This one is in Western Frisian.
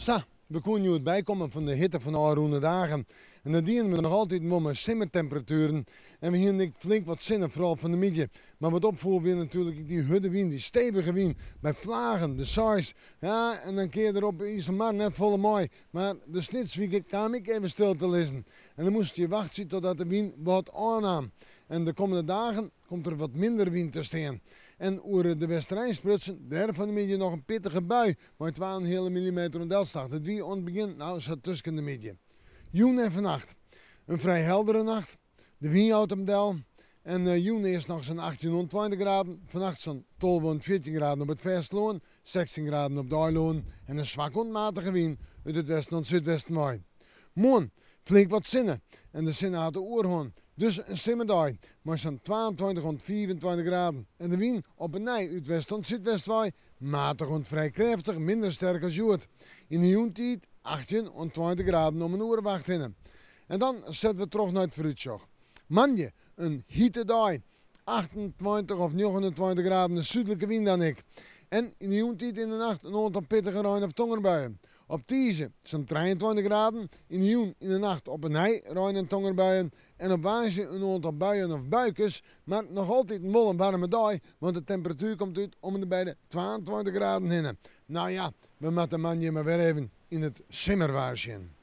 Sa, we koene hjoed bykomme fan de hitte fan de ôfrûne dagen. En dat dienen we noch altyd wol mei simmertemperatueren. En we hienen ek flink wat sinne, foaral fan de middei. Mar wat opfoel wie natuerlik ek dy hurde wyn, dy stevige wyn, mei flagen, de seis. Ja, en dan kear der op de Iselmar net folle mei. Mar de Snitswike kaam ek even stil te lizzen. En dan moast je wachtsje totdat de wyn wat ôfnaam. En de kommende dagen komt der wat minder wyn te stean. En oer de Westerein sprutsen, dêr fan de middei noch in pittige bui mei twa en in heale millimeter oan delslach. Dat wie oan it begjin, no sa tusken de middei. Jûn en fannacht in frij heldere nacht. De wyn jout him del en jûn earst noch sa'n 18 oant 20 graden, fannacht sa'n 12 oant 14 graden op it fêstelân, 16 graden op de eilânen en in swak oant matige wyn út it westen oant súdwesten wei. Moarn flink wat sinne en de sinne hat de oerhân, dus in simmerdei mei sa'n 22 oant 25 graden en de wyn op 'e nij út west oant súdwest wei, matich oant frij krêftich, minder sterk as hjoed. Yn de jûntiid 18 oant 20 graden om in oere of acht hinne. En dan sette we troch nei it foarútsjoch. Moandei in hite dei, 28 of 29 graden, in súdlike wyn dan ek. En yn de jûntiid yn de nacht in oantal pittige rein of tongerbuien. Op tiisdei sa'n 23 graden, yn de jûn yn de nacht op 'e nij rein en tongerbuien. En op woansdei in oantal buien of buikes, mar noch altyd wol in waarme dei, want de temperatuer komt út om en by de 22 graden hinne. Nou ja, we moatte moandei mar wer even yn it simmerwaar sjen.